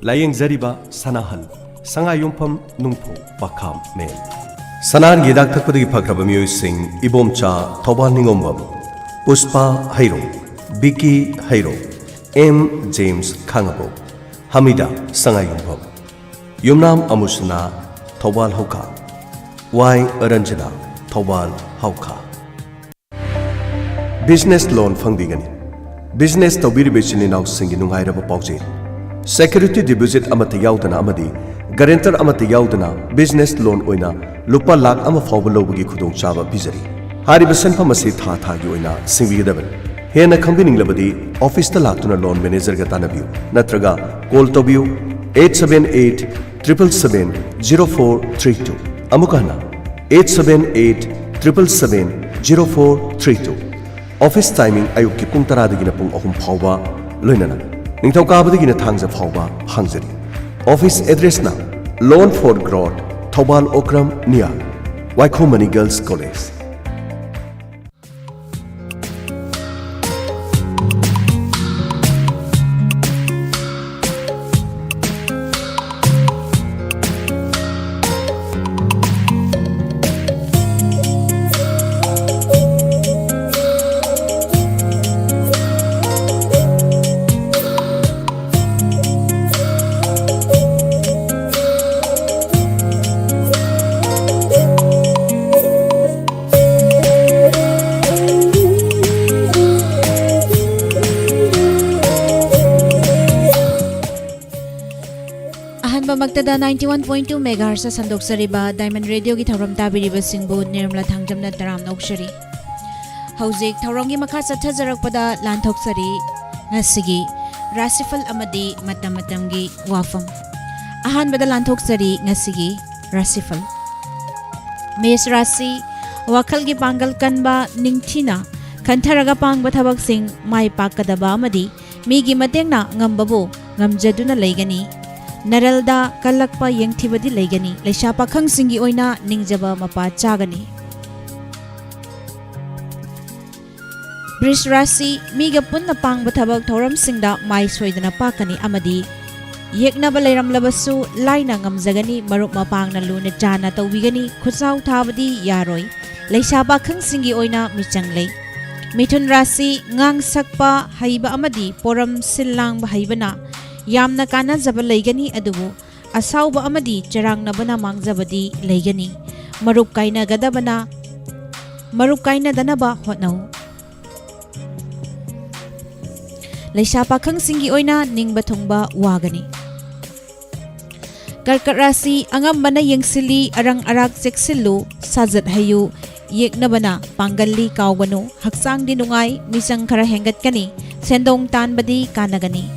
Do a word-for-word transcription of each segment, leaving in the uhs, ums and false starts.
ꯂꯥꯌꯦꯡꯖꯔꯤꯕ ꯁꯅꯥꯍꯜ, ꯁꯉꯥꯏꯌꯨꯝꯐꯝ ꯅꯨꯡꯐꯧ ꯄꯥꯈꯥꯝ ꯃꯦꯝ꯫ ꯁꯅꯥꯍꯟꯒꯤ ꯍꯤꯗꯥꯛ ꯊꯛꯄꯗꯒꯤ ꯐꯈ꯭ꯔꯕ ꯃꯤꯑꯣꯏꯁꯤꯡ: ꯏꯕꯣꯝꯆꯥ ꯊꯧꯕꯥꯜ ꯅꯤꯉꯣꯝꯕꯝ, ꯄꯨꯁꯄꯥ ꯍꯩꯔꯣ, ꯕꯤꯀꯤ ꯍꯩꯔꯣ, ꯑꯦꯝ ꯖꯦꯝꯁ ꯈꯥꯉꯕꯣꯛ, ꯍꯃꯤꯗꯥ ꯁꯉꯥꯏꯌꯨꯝꯐꯝ, ꯌꯨꯝꯅꯥꯝ ꯑꯃꯨꯁꯅꯥ ꯊꯧꯕꯥꯜ ꯍꯧꯈꯥ, ꯋꯥꯏ ꯔꯟꯖꯅꯥ ꯊꯧꯕꯥꯜ ꯍꯧꯈꯥ꯫ ꯕꯤꯖꯤꯅꯦꯁ ꯂꯣꯟ ꯐꯪꯕꯤꯒꯅꯤ꯫ ꯕꯤꯖꯤꯅꯦꯁ ꯇꯧꯕꯤꯔꯤꯕ ꯏꯆꯤꯟ ꯏꯅꯥꯎꯁꯤꯡꯒꯤ ꯅꯨꯡꯉꯥꯏꯔꯕ ꯄꯥꯎꯖꯦꯜ: ꯁꯦꯀ꯭ꯌꯨꯔꯤꯇꯤ ꯗꯤꯄꯣꯖꯤꯠ ꯑꯃꯠꯇ ꯌꯥꯎꯗꯅ ꯑꯃꯗꯤ ꯒꯔꯦꯟꯇꯔ ꯑꯃꯠꯇ ꯌꯥꯎꯗꯅ ꯕꯤꯖꯤꯅꯦꯁ ꯂꯣꯟ ꯑꯣꯏꯅ ꯂꯨꯄꯥ ꯂꯥꯈ ꯑꯃ ꯐꯥꯎꯕ ꯂꯧꯕꯒꯤ ꯈꯨꯗꯣꯡꯆꯥꯕ ꯄꯤꯖꯔꯤ꯫ ꯍꯥꯏꯔꯤꯕ ꯁꯦꯟꯐꯝ ꯑꯁꯤ ꯊꯥ ꯊꯥꯒꯤ ꯑꯣꯏꯅ ꯁꯤꯡꯕꯤꯒꯗꯕꯅꯤ꯫ ꯍꯦꯟꯅ ꯈꯪꯕꯤꯅꯤꯡꯂꯕꯗꯤ ꯑꯣꯐꯤꯁꯇ ꯂꯥꯛꯇꯨꯅ ꯂꯣꯟ ꯃꯦꯅꯦꯖꯔꯒ ꯇꯥꯟꯅꯕꯤꯌꯨ, ꯅꯠꯇ꯭ꯔꯒ ꯀꯣꯜ ꯇꯧꯕꯤꯌꯨ, eight seven eight triple seven zero four three two꯫ ꯑꯃꯨꯛꯀ ꯍꯟꯅ, eight seven eight triple seven zero four three two꯫ Office timing ꯑꯌꯨꯛꯀꯤ ꯄꯨꯡ ꯇꯔꯥꯗꯒꯤꯅ ꯄꯨꯡ ꯑꯍꯨꯝ ꯐꯥꯎꯕ, ꯂꯣꯏꯅꯅ ꯅꯤꯡꯊꯧꯀꯥꯕꯗꯒꯤꯅ ꯊꯥꯡꯖ ꯐꯥꯎꯕ ꯍꯥꯡꯖꯔꯤ꯫ ꯑꯣꯐꯤꯁ ꯑꯦꯗ꯭ꯔꯦꯁꯅ Loan for Growth, Thoubal Okram near Waikhom Mani girls college. ꯑꯍꯥꯟꯕꯃꯛꯇꯗ ninety one point two megahertz ꯁꯟꯗꯣꯛꯆꯔꯤꯕ Diamond Radio ꯒꯤ ꯊꯧꯔꯝ ꯇꯥꯕꯤꯔꯤꯕꯁꯤꯡꯕꯨ ꯅꯤꯔꯃꯂꯥ ꯊꯥꯡꯖꯝꯅ ꯇꯔꯥꯝꯅ ꯑꯣꯛꯆꯔꯤ꯫ ꯍꯧꯖꯤꯛ ꯊꯧꯔꯝꯒꯤ ꯃꯈꯥ ꯆꯠꯊꯖꯔꯛꯄꯗ ꯂꯥꯟꯊꯣꯛꯆꯔꯤ ꯉꯁꯤꯒꯤ ꯔꯥꯁꯤꯐꯜ ꯑꯃꯗꯤ ꯃꯇꯝ ꯃꯇꯝꯒꯤ ꯋꯥꯐꯝ꯫ ꯑꯍꯥꯟꯕꯗ ꯂꯥꯟꯊꯣꯛꯆꯔꯤ ꯉꯁꯤꯒꯤ ꯔꯥꯁꯤꯐꯜ꯫ ꯃꯦꯁ ꯔꯥꯁꯤ: ꯋꯥꯈꯜꯒꯤ ꯄꯥꯡꯒꯜ ꯀꯟꯕ, ꯅꯤꯡꯊꯤꯅ ꯈꯟꯊꯔꯒ ꯄꯥꯡꯕ ꯊꯕꯛꯁꯤꯡ ꯃꯥꯏ ꯄꯥꯛꯀꯗꯕ ꯑꯃꯗꯤ ꯃꯤꯒꯤ ꯃꯇꯦꯡꯅ ꯉꯝꯕꯕꯨ ꯉꯝꯖꯗꯨꯅ ꯂꯩꯒꯅꯤ꯫ ꯅꯔꯜꯗ ꯀꯜꯂꯛꯄ ꯌꯦꯡꯊꯤꯕꯗꯤ ꯂꯩꯒꯅꯤ꯫ ꯂꯩꯁꯥ ꯄꯥꯈꯪꯁꯤꯡꯒꯤ ꯑꯣꯏꯅ ꯅꯤꯡꯖꯕ ꯃꯄꯥ ꯆꯥꯒꯅꯤ꯫ ꯕ꯭ꯔꯤꯁ ꯔꯥꯁꯤ: ꯃꯤꯒ ꯄꯨꯟꯅ ꯄꯥꯡꯕ ꯊꯕꯛ ꯊꯧꯔꯝꯁꯤꯡꯗ ꯃꯥꯏ ꯁꯣꯏꯗꯅ ꯄꯥꯛꯀꯅꯤ ꯑꯃꯗꯤ ꯌꯦꯛꯅꯕ ꯂꯩꯔꯝꯂꯕꯁꯨ ꯂꯥꯏꯅ ꯉꯝꯖꯒꯅꯤ, ꯃꯔꯨꯞ ꯃꯄꯥꯡꯅ ꯂꯨꯅ ꯆꯥꯟꯅ ꯇꯧꯕꯤꯒꯅꯤ, ꯈꯨꯠꯆꯥꯎ ꯊꯥꯕꯗꯤ ꯌꯥꯔꯣꯏ꯫ ꯂꯩꯁꯥ ꯄꯥꯈꯪꯁꯤꯡꯒꯤ ꯑꯣꯏꯅ ꯃꯤꯆꯪ ꯂꯩ꯫ ꯃꯤꯊꯨꯟ ꯔꯥꯁꯤ ꯉꯥꯡ ꯁꯛꯄ ꯍꯩꯕ ꯑꯃꯗꯤ ꯄꯣꯔꯝ ꯁꯤꯜ ꯂꯥꯡꯕ ꯍꯩꯕꯅ ꯌꯥꯝꯅ ꯀꯥꯟꯅꯖꯕ ꯂꯩꯒꯅꯤ, ꯑꯗꯨꯕꯨ ꯑꯁꯥꯎꯕ ꯑꯃꯗꯤ ꯆꯔꯥꯡꯅꯕꯅ ꯃꯥꯡꯖꯕꯗꯤ ꯂꯩꯒꯅꯤ꯫ ꯃꯔꯨꯞ ꯀꯥꯏꯅꯒꯗꯕꯅ, ꯃꯔꯨꯞ ꯀꯥꯏꯅꯗꯅꯕ ꯍꯣꯠꯅꯧ꯫ ꯂꯩꯁꯥ ꯄꯥꯈꯪꯁꯤꯡꯒꯤ ꯑꯣꯏꯅ ꯅꯤꯡꯕ ꯊꯨꯡꯕ ꯋꯥꯒꯅꯤ꯫ ꯀꯔꯀꯠ ꯔꯥꯁꯤ ꯑꯉꯝꯕꯅ ꯌꯦꯡꯁꯤꯜꯂꯤ, ꯑꯔꯪ ꯑꯔꯥꯛ ꯆꯦꯛꯁꯤꯜꯂꯨ, ꯁꯥꯖꯠ ꯍꯩꯌꯨ, ꯌꯦꯛꯅꯕꯅ ꯄꯥꯡꯒꯜꯂꯤ ꯀꯥꯎꯒꯅꯨ, ꯍꯛꯆꯥꯡꯗꯤ ꯅꯨꯡꯉꯥꯏ, ꯃꯤꯆꯪ ꯈꯔ ꯍꯦꯟꯒꯠꯀꯅꯤ, ꯁꯦꯟꯗꯣꯡ ꯇꯥꯟꯕꯗꯤ ꯀꯥꯟꯅꯒꯅꯤ꯫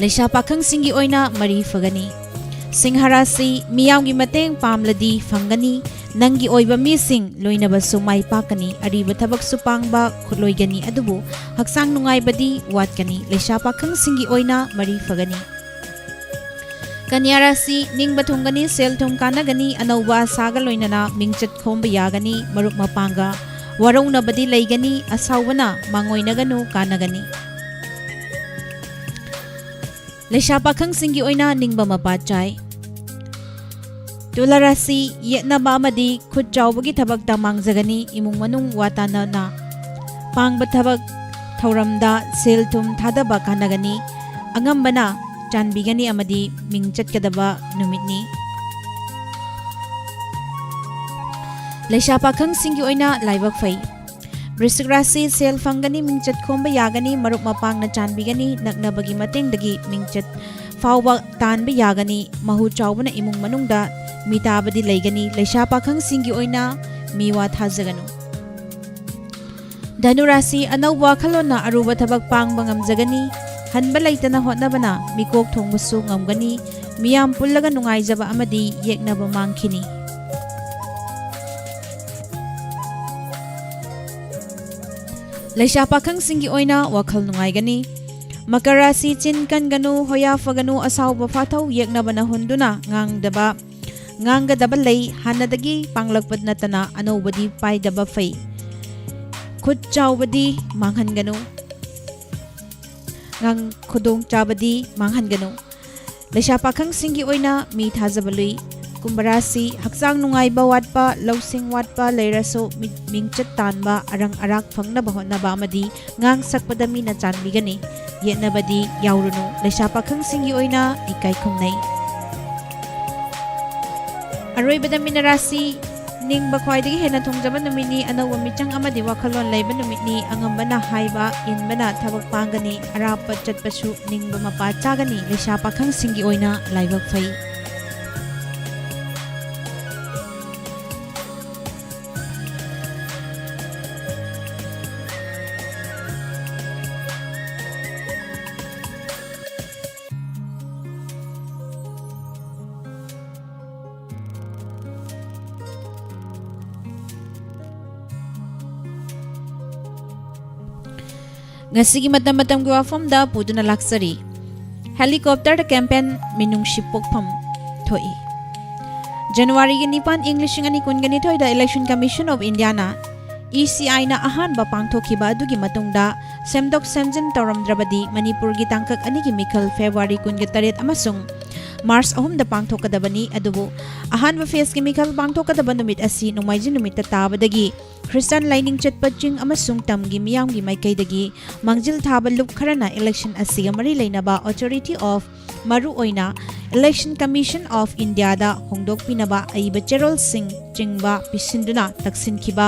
ꯂꯩꯁꯥ ꯄꯥꯈꯪꯁꯤꯡꯒꯤ ꯑꯣꯏꯅ ꯃꯔꯤ ꯐꯒꯅꯤ꯫ ꯁꯤꯡꯍ ꯔꯥꯁꯤ ꯃꯤꯌꯥꯝꯒꯤ ꯃꯇꯦꯡ ꯄꯥꯝꯂꯗꯤ ꯐꯪꯒꯅꯤ꯫ ꯅꯪꯒꯤ ꯑꯣꯏꯕ ꯃꯤꯁꯤꯡ ꯂꯣꯏꯅꯕꯁꯨ ꯃꯥꯏ ꯄꯥꯛꯀꯅꯤ꯫ ꯑꯔꯤꯕ ꯊꯕꯛꯁꯨ ꯄꯥꯡꯕ ꯈꯨꯠꯂꯣꯏꯒꯅꯤ, ꯑꯗꯨꯕꯨ ꯍꯛꯆꯥꯡ ꯅꯨꯡꯉꯥꯏꯕꯗꯤ ꯋꯥꯠꯀꯅꯤ꯫ ꯂꯩꯁꯥ ꯄꯥꯈꯪꯁꯤꯡꯒꯤ ꯑꯣꯏꯅ ꯃꯔꯤ ꯐꯒꯅꯤ꯫ ꯀꯟꯌꯥ ꯔꯥꯁꯤ ꯅꯤꯡꯕ ꯊꯨꯡꯒꯅꯤ, ꯁꯦꯜ ꯊꯨꯝ ꯀꯥꯟꯅꯒꯅꯤ, ꯑꯅꯧꯕ ꯑꯁꯥꯒ ꯂꯣꯏꯅꯅ ꯃꯤꯡꯆꯠ ꯈꯣꯝꯕ ꯌꯥꯒꯅꯤ, ꯃꯔꯨꯞ ꯃꯄꯥꯡꯒ ꯋꯥꯔꯧꯅꯕꯗꯤ ꯂꯩꯒꯅꯤ, ꯑꯁꯥꯎꯕꯅ ꯃꯥꯡꯑꯣꯏꯅꯒꯅꯨ, ꯀꯥꯟꯅꯒꯅꯤ꯫ ꯂꯩꯁꯥ ꯄꯥꯈꯪꯁꯤꯡꯒꯤ ꯑꯣꯏꯅ ꯅꯤꯡꯕ ꯃꯄꯥ ꯆꯥꯏ꯫ ꯇꯨꯂꯥ ꯔꯥꯁꯤ ꯌꯦꯠꯅꯕ ꯑꯃꯗꯤ ꯈꯨꯠ ꯆꯥꯎꯕꯒꯤ ꯊꯕꯛꯇ ꯃꯥꯡꯖꯒꯅꯤ, ꯏꯃꯨꯡ ꯃꯅꯨꯡ ꯋꯥ ꯇꯥꯅꯅ ꯄꯥꯡꯕ ꯊꯕꯛ ꯊꯧꯔꯝꯗ ꯁꯦꯜ ꯊꯨꯝ ꯊꯥꯗꯕ ꯀꯥꯟꯅꯒꯅꯤ, ꯑꯉꯝꯕꯅ ꯆꯥꯟꯕꯤꯒꯅꯤ ꯑꯃꯗꯤ ꯃꯤꯡ ꯆꯠꯀꯗꯕ ꯅꯨꯃꯤꯠꯅꯤ꯫ ꯂꯩꯁꯥ ꯄꯥꯈꯪꯁꯤꯡꯒꯤ ꯑꯣꯏꯅ ꯂꯥꯏꯕꯛ ꯐꯩ꯫ ꯕ꯭ꯔꯤꯁꯤꯛ ꯔꯥꯁꯤ ꯁꯦꯜ ꯐꯪꯒꯅꯤ, ꯃꯤꯡꯆꯠ ꯈꯣꯝꯕ ꯌꯥꯒꯅꯤ, ꯃꯔꯨꯞ ꯃꯄꯥꯡꯅ ꯆꯥꯟꯕꯤꯒꯅꯤ, ꯅꯛꯅꯕꯒꯤ ꯃꯇꯦꯡꯗꯒꯤ ꯃꯤꯡꯆꯠ ꯐꯥꯎꯕ ꯇꯥꯟꯕ ꯌꯥꯒꯅꯤ, ꯃꯍꯨ ꯆꯥꯎꯕꯅ ꯏꯃꯨꯡ ꯃꯅꯨꯡꯗ ꯃꯤꯇꯥꯕꯗꯤ ꯂꯩꯒꯅꯤ꯫ ꯂꯩꯁꯥ ꯄꯥꯈꯪꯁꯤꯡꯒꯤ ꯑꯣꯏꯅ ꯃꯤꯋꯥ ꯊꯥꯖꯒꯅꯨ꯫ ꯙꯅꯨ ꯔꯥꯁꯤ ꯑꯅꯧꯕ ꯋꯥꯈꯜꯂꯣꯟꯅ ꯑꯔꯨꯕ ꯊꯕꯛ ꯄꯥꯡꯕ ꯉꯝꯖꯒꯅꯤ꯫ ꯍꯟꯕ ꯂꯩꯇꯅ ꯍꯣꯠꯅꯕꯅ ꯃꯤꯀꯣꯛ ꯊꯣꯡꯕꯁꯨ ꯉꯝꯒꯅꯤ꯫ ꯃꯤꯌꯥꯝ ꯄꯨꯜꯂꯒ ꯅꯨꯡꯉꯥꯏꯖꯕ ꯑꯃꯗꯤ ꯌꯦꯛꯅꯕ ꯃꯥꯡꯈꯤꯅꯤ꯫ ꯂꯩꯁꯥ ꯄꯥꯈꯪꯁꯤꯡꯒꯤ ꯑꯣꯏꯅ ꯋꯥꯈꯜ ꯅꯨꯡꯉꯥꯏꯒꯅꯤ꯫ ꯃꯀꯔ ꯔꯥꯁꯤ ꯆꯤꯟ ꯀꯟꯒꯅꯨ, ꯍꯣꯌꯥ ꯐꯒꯅꯨ, ꯑꯁꯥꯎꯕ ꯐꯥꯊꯧ ꯌꯦꯛꯅꯕꯅ ꯍꯨꯟꯗꯨꯅ ꯉꯥꯡꯗꯕ, ꯉꯥꯡꯒꯗꯕ ꯂꯩ꯫ ꯍꯥꯟꯅꯗꯒꯤ ꯄꯥꯡꯂꯛꯄ ꯅꯠꯇꯅ ꯑꯅꯧꯕꯗꯤ ꯄꯥꯏꯗꯕ ꯐꯩ꯫ ꯈꯨꯠ ꯆꯥꯎꯕꯗꯤ ꯃꯥꯡꯍꯟꯒꯅꯨ꯫ ꯉꯥꯡ-, ꯈꯨꯗꯣꯡꯆꯥꯕꯗꯤ ꯃꯥꯡꯍꯟꯒꯅꯨ꯫ ꯂꯩꯁꯥ ꯄꯥꯈꯪꯁꯤꯡꯒꯤ ꯑꯣꯏꯅ ꯃꯤ ꯊꯥꯖꯕ ꯂꯨꯏ꯫ ꯀꯨꯝꯚ ꯔꯥꯁꯤ, ꯍꯛꯆꯥꯡ ꯅꯨꯡꯉꯥꯏꯕ ꯋꯥꯠꯄ, ꯂꯧꯁꯤꯡ ꯋꯥꯠꯄ ꯂꯩꯔꯁꯨ ꯃꯤ-, ꯃꯤꯡꯆꯠ ꯇꯥꯟꯕ, ꯑꯔꯪ ꯑꯔꯥꯛ ꯐꯪꯅꯕ ꯍꯣꯠꯅꯕ ꯑꯃꯗꯤ ꯉꯥꯡ ꯁꯛꯄꯗ ꯃꯤꯅ ꯆꯥꯟꯕꯤꯒꯅꯤ꯫ ꯌꯦꯠꯅꯕꯗꯤ ꯌꯥꯎꯔꯨꯅꯨ꯫ ꯂꯩꯁꯥ ꯄꯥꯈꯪꯁꯤꯡꯒꯤ ꯑꯣꯏꯅ ꯏꯀꯥꯏ ꯈꯨꯝꯅꯩ꯫ ꯑꯔꯣꯏꯕꯗ ꯃꯤꯅ ꯔꯥꯁꯤ, ꯅꯤꯡꯕ ꯈ꯭ꯋꯥꯏꯗꯒꯤ ꯍꯦꯟꯅ ꯊꯨꯡꯖꯕ ꯅꯨꯃꯤꯠꯅꯤ꯫ ꯑꯅꯧꯕ ꯃꯤꯆꯪ ꯑꯃꯗꯤ ꯋꯥꯈꯜꯂꯣꯟ ꯂꯩꯕ ꯅꯨꯃꯤꯠꯅꯤ꯫ ꯑꯉꯝꯕꯅ ꯍꯥꯏꯕ ꯏꯟꯕꯅ ꯊꯕꯛ ꯄꯥꯡꯒꯅꯤ꯫ ꯑꯔꯥꯞꯄ ꯆꯠꯄꯁꯨ ꯅꯤꯡꯕ ꯃꯄꯥ ꯆꯥꯒꯅꯤ꯫ ꯂꯩꯁꯥ ꯄꯥꯈꯪꯁꯤꯡꯒꯤ ꯑꯣꯏꯅ ꯂꯥꯏꯕꯛ ꯐꯩ꯫ ꯉꯁꯤꯒꯤ ꯃꯇꯝ ꯃꯇꯝꯒꯤ ꯋꯥꯐꯝꯗ ꯄꯨꯗꯨꯅ ꯂꯥꯛꯆꯔꯤ꯫ ꯍꯦꯂꯤꯀꯣꯞꯇꯔꯗ ꯀꯦꯝꯄꯦꯟ ꯃꯤꯅꯨꯡꯁꯤ ꯄꯣꯛꯐꯝ ꯊꯣꯛꯏ꯫ ꯖꯅꯋꯥꯔꯤꯒꯤ ꯅꯤꯄꯥꯟ, ꯏꯪ ꯂꯤꯁꯤꯡ ꯑꯅꯤ ꯀꯨꯟꯒ ꯅꯤꯊꯣꯏꯗ Election Commission of Indiaꯅ ECIꯅ ꯑꯍꯥꯟꯕ ꯄꯥꯡꯊꯣꯛꯈꯤꯕ ꯑꯗꯨꯒꯤ ꯃꯇꯨꯡꯗ ꯁꯦꯝꯗꯣꯛ ꯁꯦꯝꯖꯤꯟ ꯇꯧꯔꯝꯗ꯭ꯔꯕꯗꯤ ꯃꯅꯤꯄꯨꯔꯒꯤ ꯇꯥꯡꯀꯛ ꯑꯅꯤꯒꯤ ꯃꯤꯈꯜ ꯐꯦꯕ꯭ꯔꯨꯋꯥꯔꯤ ꯀꯨꯟꯒ ꯇꯔꯦꯠ ꯑꯃꯁꯨꯡ ꯃꯥꯔꯆ ꯑꯍꯨꯝꯗ ꯄꯥꯡꯊꯣꯛꯀꯗꯕꯅꯤ꯫ ꯑꯗꯨꯕꯨ ꯑꯍꯥꯟꯕ phaseꯀꯤ ꯃꯤꯈꯜ ꯄꯥꯡꯊꯣꯛꯀꯗꯕ ꯅꯨꯃꯤꯠ ꯑꯁꯤ ꯅꯣꯡꯃꯥꯏꯖꯤꯡ ꯅꯨꯃꯤꯠꯇ ꯇꯥꯕꯗꯒꯤ ꯈ꯭ꯔꯤꯁꯇꯥꯟ ꯂꯥꯏꯅꯤꯡ ꯆꯠꯄ ꯆꯤꯡ ꯑꯃꯁꯨꯡ ꯇꯝꯒꯤ ꯃꯤꯌꯥꯝꯒꯤ ꯃꯥꯏꯀꯩꯗꯒꯤ ꯃꯥꯡꯖꯤꯜ ꯊꯥꯕ ꯂꯨꯞ ꯈꯔꯅ election ꯑꯁꯤꯒ ꯃꯔꯤ ꯂꯩꯅꯕ Authority of, ꯃꯔꯨꯑꯣꯏꯅ Election Commission of Indiaꯗ ꯍꯣꯡꯗꯣꯛꯄꯤꯅꯕ ꯑꯏꯕ ꯆꯦꯔꯣꯜꯁꯤꯡ ꯆꯤꯡꯕ ꯄꯤꯁꯤꯟꯗꯨꯅ ꯇꯛꯁꯤꯟꯈꯤꯕ꯫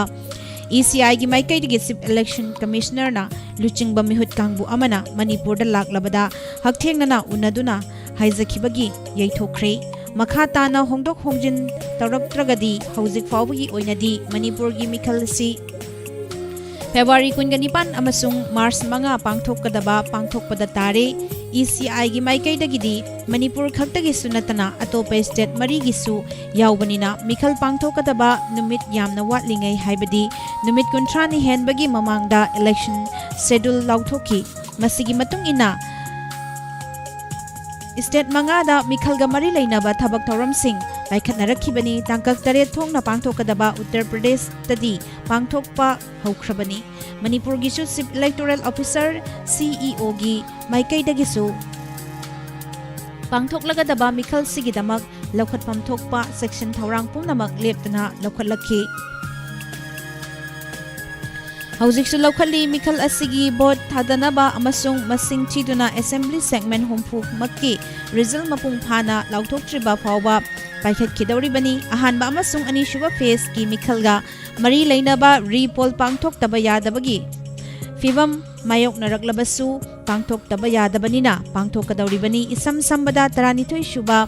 ECIꯒꯤ ꯃꯥꯏꯀꯩꯗꯒꯤ Chief Election Commissionerꯅ ꯂꯨꯆꯤꯡꯕ ꯃꯤꯍꯨꯠ ꯀꯥꯡꯕꯨ ꯑꯃꯅ ꯃꯅꯤꯄꯨꯔꯗ ꯂꯥꯛꯂꯕꯗ ꯍꯛꯊꯦꯡꯅꯅ ꯎꯅꯗꯨꯅ ꯍꯥꯏꯖꯈꯤꯕꯒꯤ ꯌꯩꯊꯣꯛꯈ꯭ꯔꯦ꯫ ꯃꯈꯥ ꯇꯥꯅ ꯍꯣꯡꯗꯣꯛ ꯍꯣꯡꯖꯤꯟ ꯇꯧꯔꯛꯇ꯭ꯔꯒꯗꯤ ꯍꯧꯖꯤꯛ ꯐꯥꯎꯕꯒꯤ ꯑꯣꯏꯅꯗꯤ ꯃꯅꯤꯄꯨꯔꯒꯤ ꯃꯤꯈꯜ ꯑꯁꯤ ꯐꯦꯕ꯭ꯔꯨꯋꯥꯔꯤ ꯀꯨꯟꯒ ꯅꯤꯄꯥꯟ ꯑꯃꯁꯨꯡ ꯃꯥꯔꯆ ꯃꯉꯥ ꯄꯥꯡꯊꯣꯛꯀꯗꯕ ꯄꯥꯡꯊꯣꯛꯄꯗ ꯇꯥꯔꯦ꯫ ECIꯒꯤ ꯃꯥꯏꯀꯩꯗꯒꯤꯗꯤ ꯃꯅꯤꯄꯨꯔ ꯈꯛꯇꯒꯤꯁꯨ ꯅꯠꯇꯅ ꯑꯇꯣꯞꯄ state ꯃꯔꯤꯒꯤꯁꯨ ꯌꯥꯎꯕꯅꯤꯅ ꯃꯤꯈꯜ ꯄꯥꯡꯊꯣꯛꯀꯗꯕ ꯅꯨꯃꯤꯠ ꯌꯥꯝꯅ ꯋꯥꯠꯂꯤꯉꯩ, ꯍꯥꯏꯕꯗꯤ ꯅꯨꯃꯤꯠ ꯀꯨꯟꯊ꯭ꯔꯥꯅꯤ ꯍꯦꯟꯕꯒꯤ ꯃꯃꯥꯡꯗ election schedule ꯂꯥꯎꯊꯣꯛꯈꯤ꯫ ꯃꯁꯤꯒꯤ ꯃꯇꯨꯡ ꯏꯟꯅ state ꯃꯉꯥꯗ ꯃꯤꯈꯜꯒ ꯃꯔꯤ ꯂꯩꯅꯕ ꯊꯕꯛ ꯊꯧꯔꯝꯁꯤꯡ ꯄꯥꯏꯈꯠꯅꯔꯛꯈꯤꯕꯅꯤ꯫ ꯇꯥꯡꯀꯛ ꯇꯔꯦꯠ ꯊꯣꯛꯅ ꯄꯥꯡꯊꯣꯛꯀꯗꯕ ꯎꯠꯇꯔ ꯄ꯭ꯔꯗꯦꯁꯇꯗꯤ ꯄꯥꯡꯊꯣꯛꯄ ꯍꯧꯈ꯭ꯔꯕꯅꯤ꯫ ꯃꯅꯤꯄꯨꯔꯒꯤꯁꯨ Chief Electoral Officer, C E O ꯒꯤ ꯃꯥꯏꯀꯩꯗꯒꯤꯁꯨ ꯄꯥꯡꯊꯣꯛꯂꯒꯗꯕ ꯃꯤꯈꯜꯁꯤꯒꯤꯗꯃꯛ ꯂꯧꯈꯠꯐꯝ ꯊꯣꯛꯄ ꯆꯦꯛꯁꯤꯟ ꯊꯧꯔꯥꯡ ꯄꯨꯝꯅꯃꯛ ꯂꯦꯞꯇꯅ ꯂꯧꯈꯠꯂꯛꯈꯤ꯫ ꯍꯧꯖꯤꯛꯁꯨ ꯂꯧꯈꯠꯂꯤ꯫ ꯃꯤꯈꯜ ꯑꯁꯤꯒꯤ ꯚꯣꯠ ꯊꯥꯗꯅꯕ ꯑꯃꯁꯨꯡ ꯃꯁꯤꯡ ꯊꯤꯗꯨꯅ Assembly segment ꯍꯨꯝꯐꯨ ꯃꯛꯀꯤ result ꯃꯄꯨꯡ ꯐꯥꯅ ꯂꯥꯎꯊꯣꯛꯇ꯭ꯔꯤꯕ ꯐꯥꯎꯕ ꯄꯥꯏꯈꯠꯈꯤꯗꯧꯔꯤꯕꯅꯤ꯫ ꯑꯍꯥꯟꯕ ꯑꯃꯁꯨꯡ ꯑꯅꯤꯁꯨꯕ phase ꯀꯤ ꯃꯤꯈꯜꯒ ꯃꯔꯤ ꯂꯩꯅꯕ re-poll ꯄꯥꯡꯊꯣꯛꯇꯕ ꯌꯥꯗꯕꯒꯤ ꯐꯤꯚꯝ ꯃꯥꯌꯣꯛꯅꯔꯛꯂꯕꯁꯨ ꯄꯥꯡꯊꯣꯛꯇꯕ ꯌꯥꯗꯕꯅꯤꯅ ꯄꯥꯡꯊꯣꯛꯀꯗꯧꯔꯤꯕꯅꯤ꯫ ꯏꯁꯝ ꯁꯝꯕꯗ, ꯇꯔꯥꯅꯤꯊꯣꯏ ꯁꯨꯕ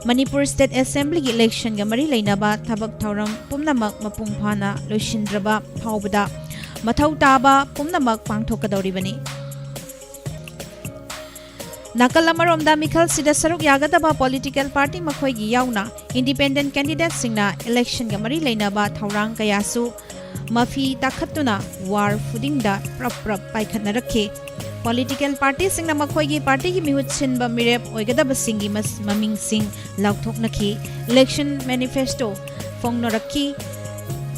ꯃꯅꯤꯄꯨꯔ State Assembly ꯒꯤ election ꯒ ꯃꯔꯤ ꯂꯩꯅꯕ ꯊꯕꯛ ꯊꯧꯔꯝ ꯄꯨꯝꯅꯃꯛ ꯃꯄꯨꯡ ꯐꯥꯅ ꯂꯣꯏꯁꯤꯟꯗ꯭ꯔꯕ ꯐꯥꯎꯕꯗ ꯃꯊꯧ ꯇꯥꯕ ꯄꯨꯝꯅꯃꯛ ꯄꯥꯡꯊꯣꯛꯀꯗꯧꯔꯤꯕꯅꯤ꯫ ꯅꯥꯀꯜ ꯑꯃꯔꯣꯝꯗ, ꯃꯤꯈꯜꯁꯤꯗ ꯁꯔꯨꯛ ꯌꯥꯒꯗꯕ political party ꯃꯈꯣꯏꯒꯤ ꯌꯥꯎꯅ independent candidate ꯁꯤꯡꯅ election ꯒ ꯃꯔꯤ ꯂꯩꯅꯕ ꯊꯧꯔꯥꯡ ꯀꯌꯥꯁꯨ ꯃꯐꯤ ꯇꯥꯈꯠꯇꯨꯅ ꯋꯥꯔ ꯐꯨꯗꯤꯡꯗ ꯄ꯭ꯔꯞ ꯄ꯭ꯔꯞ ꯄꯥꯏꯈꯠꯅꯔꯛꯈꯤ꯫ Political party ꯁꯤꯡꯅ ꯃꯈꯣꯏꯒꯤ party ꯒꯤ ꯃꯤꯍꯨꯠ ꯁꯤꯟꯕ ꯃꯤꯔꯦꯞ ꯑꯣꯏꯒꯗꯕꯁꯤꯡꯒꯤ ꯃꯁ-, ꯃꯃꯤꯡꯁꯤꯡ ꯂꯥꯎꯊꯣꯛꯅꯈꯤ꯫ Election manifesto ꯐꯣꯡꯅꯔꯛꯈꯤ꯫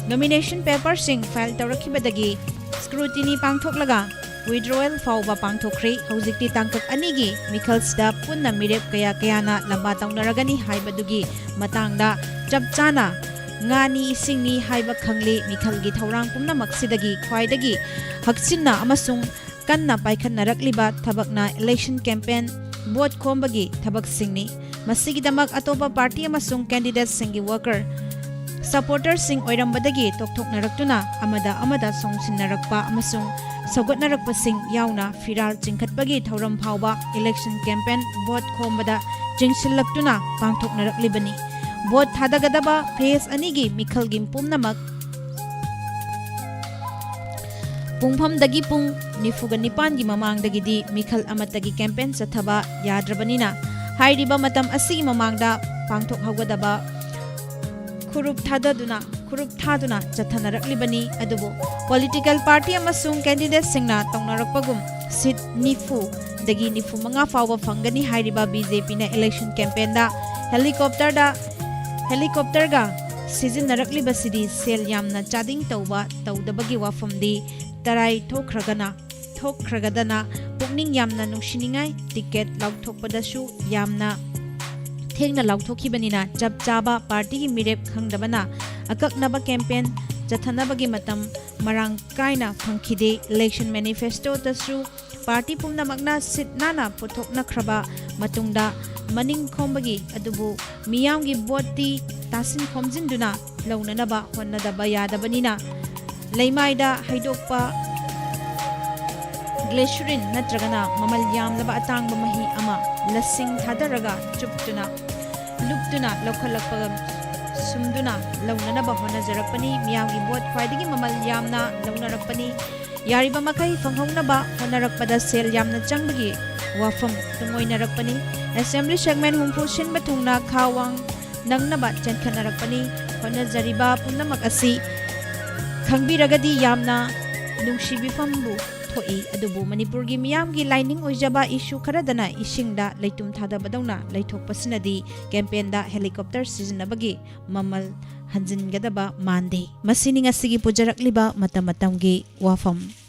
Nomination paper ꯁꯤꯡ file ꯇꯧꯔꯛꯈꯤꯕꯗꯒꯤ scrutiny ꯄꯥꯡꯊꯣꯛꯂꯒ withdrawal ꯐꯥꯎꯕ ꯄꯥꯡꯊꯣꯛꯈ꯭ꯔꯦ꯫ ꯍꯧꯖꯤꯛꯇꯤ ꯇꯥꯡꯀꯛ ꯑꯅꯤꯒꯤ ꯃꯤꯈꯜꯁꯤꯗ ꯄꯨꯟꯅ ꯃꯤꯔꯦꯞ ꯀꯌꯥ ꯀꯌꯥꯅ ꯂꯝꯕꯥ ꯇꯧꯅꯔꯒꯅꯤ ꯍꯥꯏꯕꯗꯨꯒꯤ ꯃꯇꯥꯡꯗ ꯆꯞ ꯆꯥꯅ ꯉꯥꯅꯤ ꯏꯁꯤꯡꯅꯤ ꯍꯥꯏꯕ ꯈꯪꯂꯦ꯫ ꯃꯤꯈꯜꯒꯤ ꯊꯧꯔꯥꯡ ꯄꯨꯝꯅꯃꯛꯁꯤꯗꯒꯤ ꯈ꯭ꯋꯥꯏꯗꯒꯤ ꯍꯛꯆꯤꯟꯅ ꯑꯃꯁꯨꯡ ꯀꯟꯅ ꯄꯥꯏꯈꯠꯅꯔꯛꯂꯤꯕ ꯊꯕꯛꯅ election campaign, ꯚꯣꯠ ꯈꯣꯝꯕꯒꯤ ꯊꯕꯛꯁꯤꯡꯅꯤ꯫ ꯃꯁꯤꯒꯤꯗꯃꯛ ꯑꯇꯣꯞꯄ party ꯑꯃꯁꯨꯡ candidate ꯁꯤꯡꯒꯤ worker, supporter ꯁꯤꯡ ꯑꯣꯏꯔꯝꯕꯗꯒꯤ ꯇꯣꯛꯊꯣꯛꯅꯔꯛꯇꯨꯅ ꯑꯃꯗ ꯑꯃꯗ ꯆꯣꯡꯁꯤꯟꯅꯔꯛꯄ ꯑꯃꯁꯨꯡ ꯁꯧꯒꯠꯅꯔꯛꯄꯁꯤꯡ ꯌꯥꯎꯅ ꯐꯤꯔꯥꯜ ꯆꯤꯡꯈꯠꯄꯒꯤ ꯊꯧꯔꯝ ꯐꯥꯎꯕ election campaign, ꯚꯣꯠ ꯈꯣꯝꯕꯗ ꯆꯤꯡꯁꯤꯜꯂꯛꯇꯨꯅ ꯄꯥꯡꯊꯣꯛꯅꯔꯛꯂꯤꯕꯅꯤ꯫ ꯚꯣꯠ ꯊꯥꯗꯒꯗꯕ phase ꯑꯅꯤꯒꯤ ꯃꯤꯈꯜꯒꯤ ꯄꯨꯝꯅꯃꯛ ꯄꯨꯡꯐꯝꯗꯒꯤ ꯄꯨꯡ ꯅꯤꯐꯨꯒ ꯅꯤꯄꯥꯟꯒꯤ ꯃꯃꯥꯡꯗꯒꯤꯗꯤ ꯃꯤꯈꯜ ꯑꯃꯠꯇꯒꯤ campaign ꯆꯠꯊꯕ ꯌꯥꯗ꯭ꯔꯕꯅꯤꯅ, ꯍꯥꯏꯔꯤꯕ ꯃꯇꯝ ꯑꯁꯤꯒꯤ ꯃꯃꯥꯡꯗ ꯄꯥꯡꯊꯣꯛꯍꯧꯒꯗꯕ ꯈꯨꯔꯨꯞ ꯊꯥꯗꯗꯨꯅ, ꯈꯨꯔꯨꯞ ꯊꯥꯗꯨꯅ ꯆꯠꯊꯅꯔꯛꯂꯤꯕꯅꯤ꯫ ꯑꯗꯨꯕꯨ political party ꯑꯃꯁꯨꯡ candidate ꯁꯤꯡꯅ ꯇꯧꯅꯔꯛꯄꯒꯨꯝ seat ꯅꯤꯐꯨꯗꯒꯤ ꯅꯤꯐꯨ ꯃꯉꯥ ꯐꯥꯎꯕ ꯐꯪꯒꯅꯤ ꯍꯥꯏꯔꯤꯕ BJP ꯅ election campaign ꯗ helicopter ꯗ, helicopter ꯒ ꯁꯤꯖꯤꯟꯅꯔꯛꯂꯤꯕꯁꯤꯗꯤ ꯁꯦꯜ ꯌꯥꯝꯅ ꯆꯥꯗꯤꯡ ꯇꯧꯕ ꯇꯧꯗꯕꯒꯤ ꯋꯥꯐꯝꯗꯤ ꯇꯔꯥꯏ ꯊꯣꯛꯈ꯭ꯔꯒꯅ ꯊꯣꯛꯈ꯭ꯔꯒꯗꯅ ꯄꯨꯛꯅꯤꯡ ꯌꯥꯝꯅ ꯅꯨꯡꯁꯤꯅꯤꯡꯉꯥꯏ꯫ ꯇꯤꯀꯦꯠ ꯂꯥꯎꯊꯣꯛꯄꯗꯁꯨ ꯌꯥꯝꯅ ꯊꯦꯡꯅ ꯂꯥꯎꯊꯣꯛꯈꯤꯕꯅꯤꯅ ꯆꯞ ꯆꯥꯕ ꯄꯥꯔꯇꯤꯒꯤ ꯃꯤꯔꯦꯞ ꯈꯪꯗꯕꯅ ꯑꯀꯛꯅꯕ ꯀꯦꯝꯄꯦꯟ ꯆꯠꯊꯅꯕꯒꯤ ꯃꯇꯝ ꯃꯔꯥꯡ ꯀꯥꯏꯅ ꯐꯪꯈꯤꯗꯦ꯫ ꯏꯂꯦꯛꯁꯟ ꯃꯦꯅꯤꯐꯦꯁꯇꯣꯗꯁꯨ ꯄꯥꯔꯇꯤ ꯄꯨꯝꯅꯃꯛꯅ ꯁꯤꯠ ꯅꯥꯟꯅ ꯄꯨꯊꯣꯛꯅꯈ꯭ꯔꯕ ꯃꯇꯨꯡꯗ ꯃꯅꯤꯡ ꯈꯣꯝꯕꯒꯤ, ꯑꯗꯨꯕꯨ ꯃꯤꯌꯥꯝꯒꯤ ꯚꯣꯠꯇꯤ ꯇꯥꯁꯤꯟ ꯈꯣꯝꯖꯤꯟꯗꯨꯅ ꯂꯧꯅꯅꯕ ꯍꯣꯠꯅꯗꯕ ꯌꯥꯗꯕꯅꯤꯅ ꯂꯩꯃꯥꯏꯗ ꯍꯩꯗꯣꯛꯄ ꯒ꯭ꯂꯦꯁꯨꯔꯤꯟ ꯅꯠꯇ꯭ꯔꯒꯅ ꯃꯃꯜ ꯌꯥꯝꯂꯕ ꯑꯇꯥꯡꯕ ꯃꯍꯤ ꯑꯃ ꯂꯁꯤꯡ ꯊꯥꯗꯔꯒ ꯆꯨꯞꯇꯨꯅ, ꯂꯨꯞꯇꯨꯅ ꯂꯧꯈꯠꯂꯛꯄꯒ ꯁꯨꯝꯗꯨꯅ ꯂꯧꯅꯅꯕ ꯍꯣꯠꯅꯖꯔꯛꯄꯅꯤ꯫ ꯃꯤꯌꯥꯝꯒꯤ ꯚꯣꯠ ꯈ꯭ꯋꯥꯏꯗꯒꯤ ꯃꯃꯜ ꯌꯥꯝꯅ ꯂꯧꯅꯔꯛꯄꯅꯤ꯫ ꯌꯥꯔꯤꯕ ꯃꯈꯩ ꯐꯪꯍꯧꯅꯕ ꯍꯣꯠꯅꯔꯛꯄꯗ ꯁꯦꯜ ꯌꯥꯝꯅ ꯆꯪꯕꯒꯤ ꯋꯥꯐꯝ ꯇꯨꯡꯑꯣꯏꯅꯔꯛꯄꯅꯤ꯫ ꯑꯦꯁꯦꯝꯕ꯭ꯂꯤ ꯁꯦꯒꯃꯦꯟ ꯍꯨꯝꯐꯨ ꯁꯤꯟꯕ ꯊꯨꯡꯅ ꯈꯥ ꯋꯥꯡ ꯅꯪꯅꯕ ꯆꯦꯟꯈꯠꯅꯔꯛꯄꯅꯤ꯫ ꯍꯣꯠꯅꯖꯔꯤꯕ ꯄꯨꯝꯅꯃꯛ ꯑꯁꯤ ꯈꯪꯕꯤꯔꯒꯗꯤ ꯌꯥꯝꯅ ꯅꯨꯡꯁꯤꯕꯤꯐꯝꯕꯨ ꯊꯣꯛꯏ꯫ ꯑꯗꯨꯕꯨ ꯃꯅꯤꯄꯨꯔꯒꯤ ꯃꯤꯌꯥꯝꯒꯤ ꯂꯥꯏꯅꯤꯡ ꯑꯣꯏꯖꯕ ꯏꯁꯨ ꯈꯔꯗꯅ ꯏꯁꯤꯡꯗ ꯂꯩꯇꯨꯝ ꯊꯥꯗꯕꯗꯧꯅ ꯂꯩꯊꯣꯛꯄꯁꯤꯅꯗꯤ ꯀꯦꯝꯄꯦꯟꯗ ꯍꯦꯂꯤꯀꯣꯞꯇꯔ ꯁꯤꯖꯤꯟꯅꯕꯒꯤ ꯃꯃꯜ ꯍꯟꯖꯤꯟꯒꯗꯕ ꯃꯥꯟꯗꯦ꯫ ꯃꯁꯤꯅꯤ ꯉꯁꯤꯒꯤ ꯄꯨꯖꯔꯛꯂꯤꯕ ꯃꯇꯝ ꯃꯇꯝꯒꯤ ꯋꯥꯐꯝ꯫